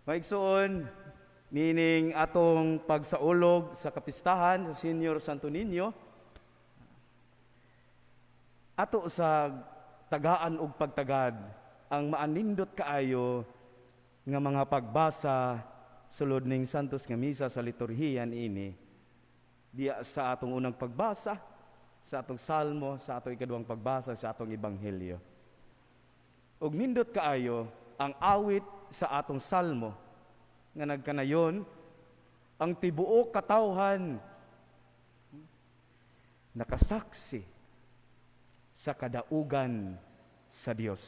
Maigsoon, nining atong pagsaulog sa kapistahan sa Senior Santo Niño, ato sa tagaan og pagtagad ang maanindot kaayo nga mga pagbasa sulod ning Santos nga Misa sa liturhiya ini. Diya sa atong unang pagbasa, sa atong salmo, sa atong ikaduhang pagbasa, sa atong ebanghelyo. Ug nindot kaayo ang awit sa atong salmo nga nagkanayon, ang tibuok katawhan nakasaksi sa kadaugan sa Dios.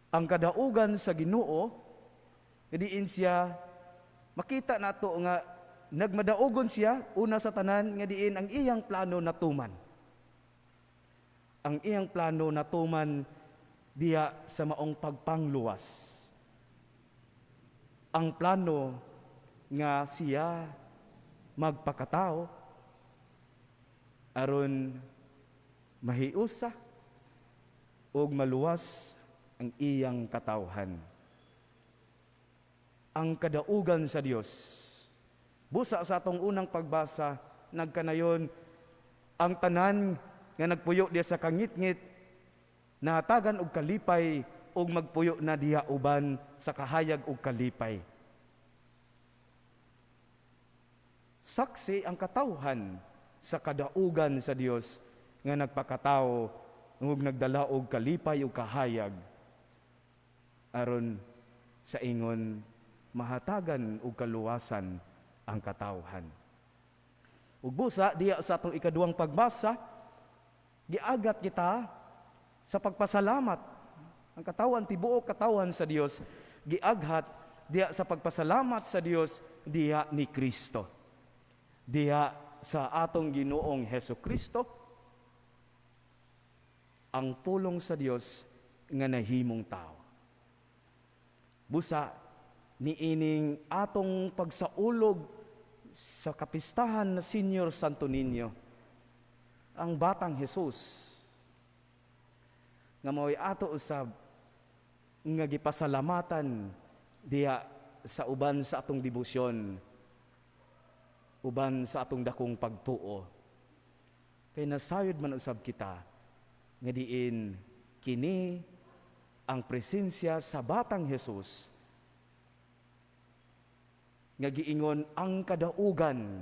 Ang kadaugan sa Ginoo, diin siya makita nato nga nagmadaugon siya una sa tanan nga diin ang iyang plano natuman. Ang iyang plano natuman diya sa maong pagpangluwas. Ang plano nga siya magpakatao aron mahiusa ug maluwas ang iyang katawhan. Ang kadaugan sa Dios. Busa sa atong unang pagbasa, nagkanayon ang tanan nga nagpuyo diya sa kangitngit nahatagan og kalipay ug magpuyo na diha uban sa kahayag og kalipay. Saksi ang katawhan sa kadaugan sa Dios nga nagpakatao ug nagdala og kalipay ug kahayag aron sa ingon mahatagan og kaluwasan ang katawhan. Ug busa diya sa atong ikaduhang pagbasa, giagat kita sa pagpasalamat. Ang katawan, tibuok katawan sa Dios, giaghat diya sa pagpasalamat sa Dios diya ni Kristo. Diya sa atong Ginoong Hesus Kristo, ang pulong sa Dios nga nahimong tao. Busa niining atong pagsaulog sa kapistahan na Senior Santo Niño, ang batang Jesus nga mao'y ato usab nga gipasalamatan diya sa uban sa atong debosyon, uban sa atong dakong pagtuo. Kay nasayod man usab kita nga diin kini ang presensya sa batang Jesus nga giingon ang kadaugan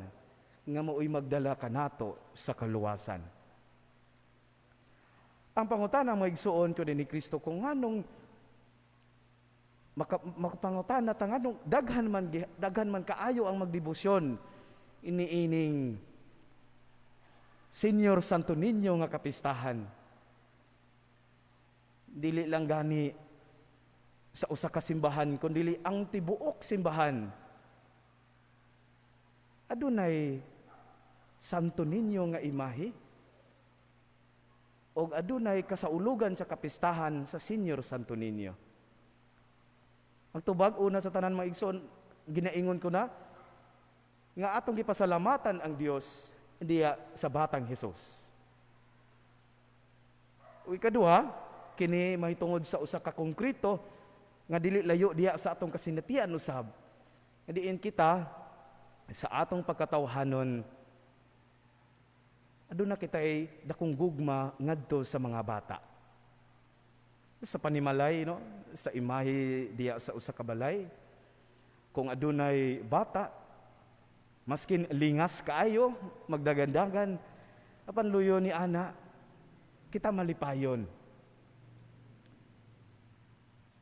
nga mao'y magdala kanato sa kaluwasan. Ang pangutana, mga igsuon ko din ni Kristo, kung nganong makapangutana ta nganong daghan man kaayo ang magdebosyon iniining Senior Santo Niño nga kapistahan. Dili lang gani sa usa ka simbahan, kundi ang tibuok simbahan adunay Santo Niño nga imahe og adunay kasaulugan sa kapistahan sa Senior Santo Niño. Ang tubag una sa tanan, mga igsoon, ginaingon ko na nga atong gipasalamatan ang Dios diya sa batang Hesus. Ug ikaduha, kini mahitungod sa usa ka konkreto nga dili layo diya sa atong kasinatian usab. Nga diin kita sa atong pagkatawhanon aduna kitay dakong gugma ngadto sa mga bata. Sa panimalay, no, sa imahe diya sa usa ka balay, kung adunay bata, maskin lingas kaayo, magdagandagan, apan luyo ni ana, kita malipayon.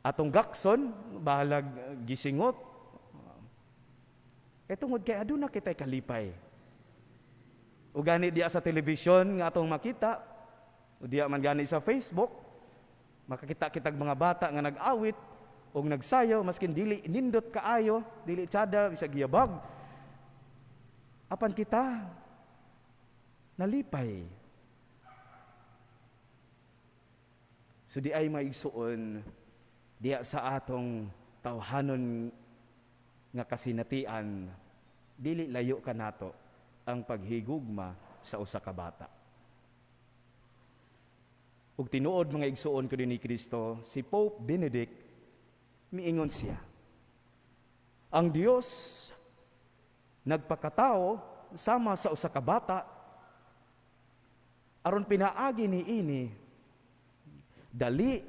Atong gakson, bahalag gisingot. Kay tungod kay aduna kitay kalipay. O gani diya sa telebisyon nga atong makita, o diya man gani sa Facebook, makakita kitag mga bata nga nag-awit o nagsayaw, maskin dili nindot kaayo, dili tsada, bisag giyabag. Apan kita nalipay. So di ay maigsuon diya sa atong tawhanon nga kasinatian, dili layo kanato ang paghigugma sa usa ka bata. Ug tinuod, mga igsuon ko ni Kristo, si Pope Benedict miingon siya: Ang Dios nagpakatao sama sa usa ka bata aron pinaagi ni ini dali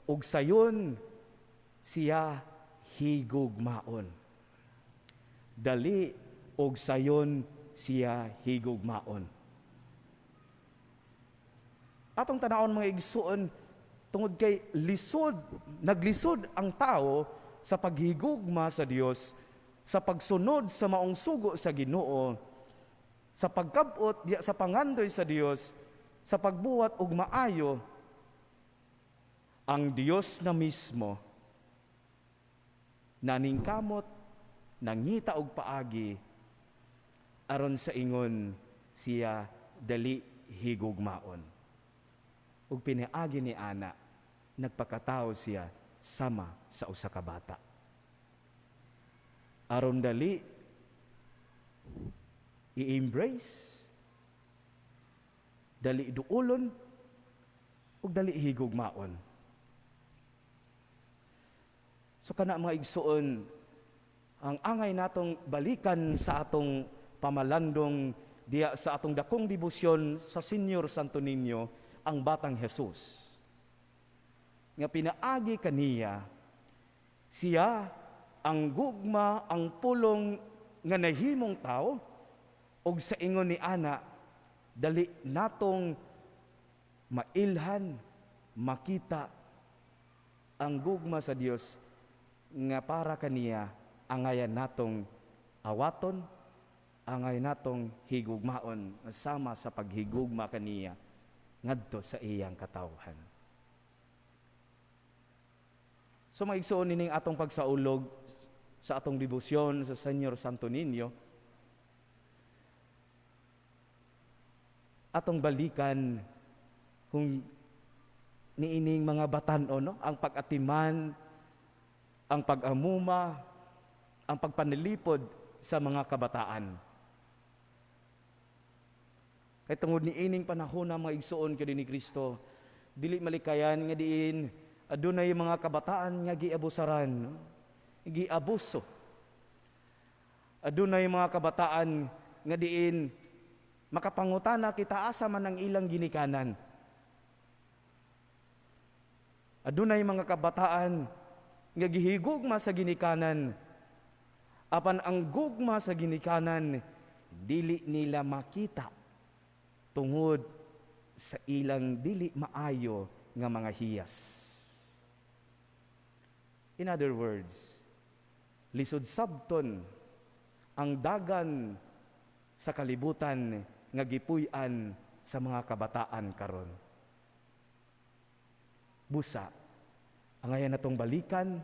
ug sayon siya higugmaon. Dali ug sayon siya higugmaon. Atong tanawon, mga igsuon, tungod kay lisod, naglisod ang tao sa paghigugma sa Dios, sa pagsunod sa maong sugo sa Ginoo, sa pagkabot diya sa pangandoy sa Dios, sa pagbuhat og maayo, ang Dios na mismo naningkamot, nangita og paagi aron sa ingon siya dali higugmaon. Ug pinaagi ni ana, nagpakatao siya sama sa usa ka bata aron dali i-embrace, dali duulon ug dali higugmaon. So kana, mga igsuon, ang angay natong balikan sa atong pamalandong diya sa atong dakong debosyon sa Señor Santo Niño, ang batang Jesus. Nga pinaagi kaniya, siya ang gugma, ang pulong nga nahimong tao, ug sa ingon ni ana, dali natong mailhan, makita ang gugma sa Dios nga para kaniya angayan natong awaton, angay natong higugmaon sama sa paghigugma kaniya ngadto sa iyang katawhan. So maigsuon, nining atong pagsaulog sa atong debosyon sa Señor Santo Niño, atong balikan kung niining mga batan-o, no, ang pag-atiman, ang pag-amuma, ang pagpanalipod sa mga kabataan. Kay tungod ni ining panahon na, mga igsuon kadi ni Kristo, dili malikayan nga diin adunay mga kabataan nga giabusaran, no? Giabuso. Adunay mga kabataan nga diin makapangutana kita asa man ang ilang ginikanan. Adunay mga kabataan nga gihigugma sa ginikanan, apan ang gugma sa ginikanan dili nila makita tungod sa ilang dili maayo nga mga hiyas. In other words, lisod sabton ang dagan sa kalibutan nga gipuy-an sa mga kabataan karon. Busa, angayan natong balikan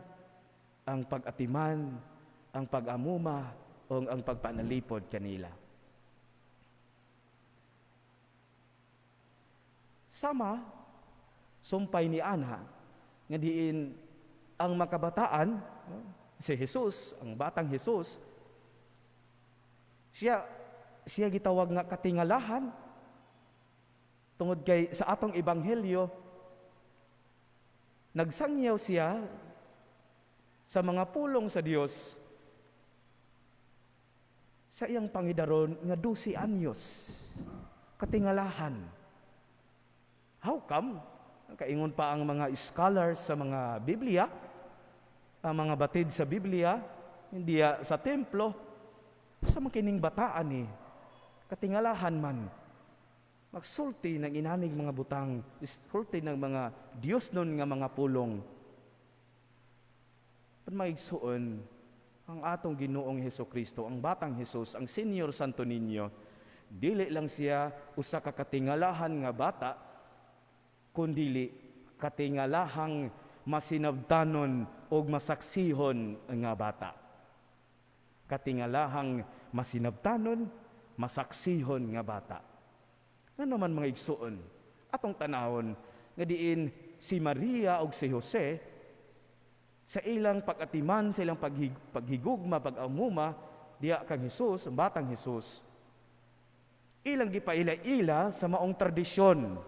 ang pag-atiman, ang pag-amuma, o ang pagpanalipod kanila. Sama, sumpay ni Ana, nga diin ang makabataan, si Jesus, ang batang Jesus, siya siya gitawag nga katingalahan tungod kay sa atong ebanghelyo nagsangyaw siya sa mga pulong sa Dios sa iyang pangidaron nga 12 anyos. Katingalahan. How come? Kaingon pa ang mga scholars sa mga Biblia, ang mga batid sa Biblia, hindi sa templo, sa makining bataan ni, katingalahan man, magsulti ng inanig mga butang, sulti ng mga Diyos nun nga mga pulong. Pan maigsuon, ang atong Ginoong Heso Kristo, ang batang Jesus, ang Señor Santo Niño, dili lang siya usa ka katingalahan nga bata, kundili katingalahang masinabtanon og masaksihon nga bata. Katingalahang masinabtanon, masaksihon nga bata. Ngano man, mga igsuon, atong tanawon nga diin si Maria og si Jose sa ilang pag-atiman, sa ilang paghigugma, pag-amuma diya kang Jesus, ang batang Jesus, ilang gipaila-ila sa maong tradisyon.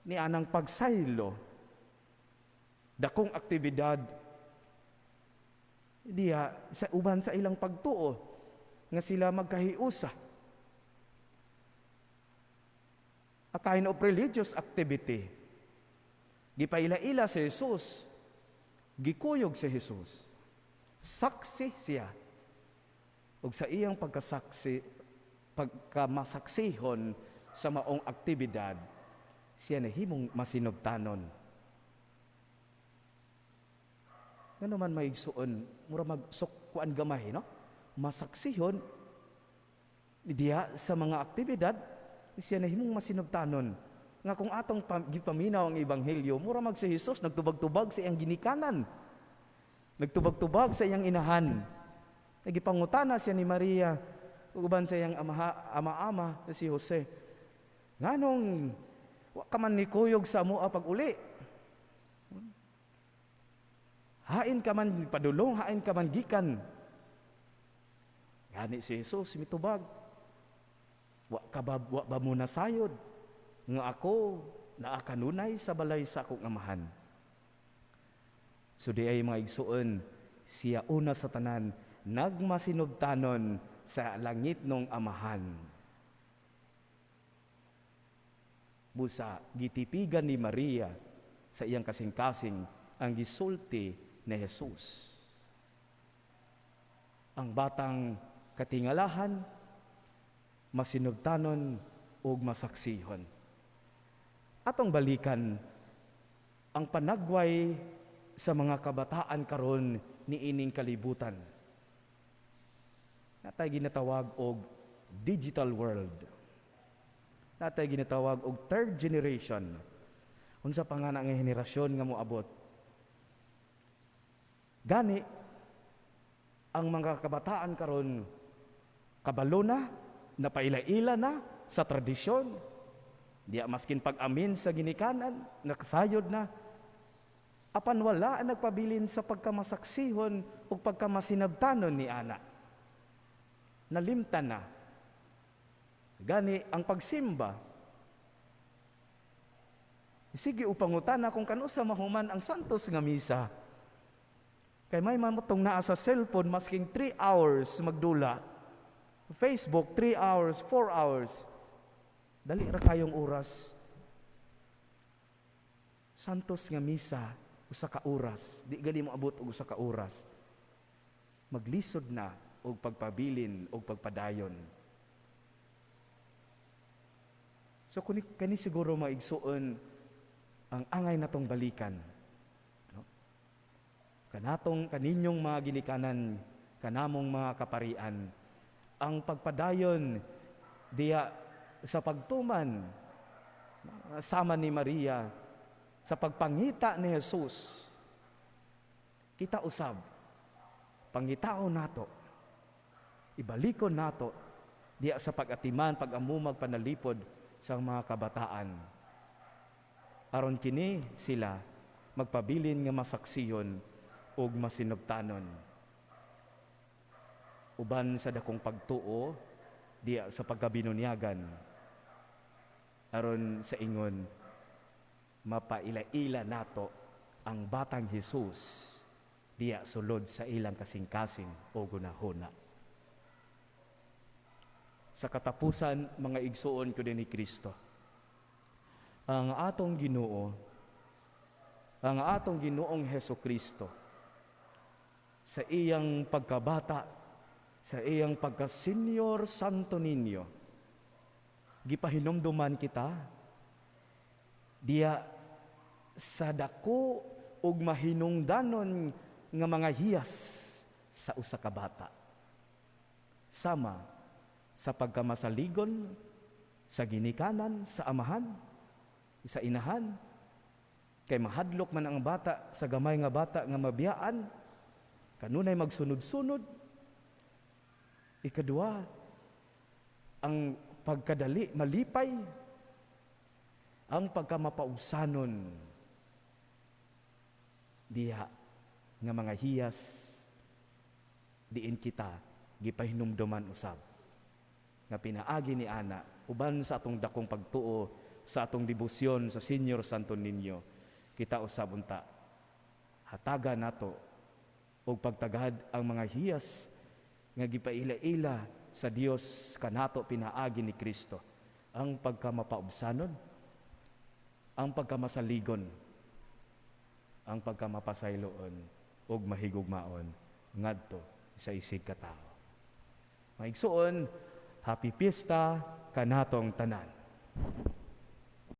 Ni anang pagsaylo, dakong aktibidad diha sa uban sa ilang pagtuo nga sila magkahiusa. A kind of religious activity. Gipaila-ila si Jesus, gikuyog si Jesus. Saksi siya. Ug sa iyang pagkasaksi, pagkamasaksihon sa maong aktibidad, siya nahimong masinugtanon. Ngano man maigsuon, mura magsukkuan gamay, no? Masaksihon diha sa mga aktibidad, siya nahimong masinugtanon. Nga kung atong gipaminaw ang ebanghelyo, mura mag si Jesus nagtubag-tubag sa iyang ginikanan. Nagtubag-tubag sa iyang inahan. Nagipangutana siya ni Maria uban sa iyang ama-ama na si Jose. Nganong wa ka man nikuyog sa amoa pag-uli? Hain ka man padulong, hain ka man gikan. Gani si Jesus mitubag. Wa ka ba, wa ba mo nasayod nga ako naa kanunay sa balay sa akong amahan? So di ay mga igsuon, siya una sa tanan nagmasinugtanon sa langit nung amahan. Busa gitipigan ni Maria sa iyang kasing-kasing ang gisulti ni Jesus. Ang batang katingalahan, masinugtanon ug masaksihon. Atong balikan ang panagway sa mga kabataan karon niining kalibutan. Natay ginatawag og digital world. Natay ginatawag og third generation. Unsa pa nga na nga henerasyon nga moabot? Gani ang mga kabataan karon kabalo na, napaila-ila na sa tradisyon. Diya maskin pag-amin sa ginikanan, nakasayod na. Apan wala ang nagpabilin sa pagkamasaksihon o pagkamasinabtanon ni ana. Nalimtan na. Gani ang pagsimba, sige upangutana kung kanusa mahuman ang santos nga misa. Kay may mamutong naa sa cellphone masking 3 hours magdula. Facebook 3 hours, 4 hours. Dali ra kayong oras. Santos nga misa usa ka oras, di gali mo abot og usa ka oras. Maglisod na og pagpabilin og pagpadayon. So kuni kani siguro maigsuon ang angay natong balikan. No? Kanatong kaninyong mga ginikanan, kanamong mga kaparian, ang pagpadayon diya sa pagtuman sama ni Maria, sa pagpangita ni Jesus, kita usab, pangitaon nato, ibalikon nato diya sa pag-atiman, pag-amumag, panalipod sa mga kabataan. Aron kini sila magpabilin nga masaksiyon ug masinugtanon. Uban sa dakong pagtuo diya sa pagkabinunyagan, aron sa ingon mapaila-ila nato ang batang Jesus diya sulod sa ilang kasing-kasing o gunahuna. Sa katapusan, mga igsuon ko din ni Kristo, ang atong Ginoo, ang atong Ginoong Heso Kristo, sa iyang pagkabata, sa iyang pagka-senior Santo Niño, gipahinumduman kita diya sa dako ug mahinungdanon nga mga hiyas sa usa ka bata. Sama sa pagkamasaligon sa ginikanan, sa amahan, sa inahan, kay mahadlok man ang bata sa gamay nga bata nga mabiyaan, kanunay magsunod-sunod. Ikadua, ang pagkadali, malipay, ang pagkamapaubsanon diha nga mga hiyas diin kita gipahinumduman usab nga pinaagi ni ana uban sa atong dakong pagtuo sa atong debosyon sa Senior Santo Niño. Kita usab unta, hatagan nato og pagtagad ang mga hiyas nga gipaila-ila sa Dios kanato pinaagi ni Kristo. Ang pagkamapaubsanon, ang pagkamasaligon, ang pagkamapasayloon ug mahigugmaon ngadto sa isig katawo. Mga igsoon, happy piyesta kanatong tanan.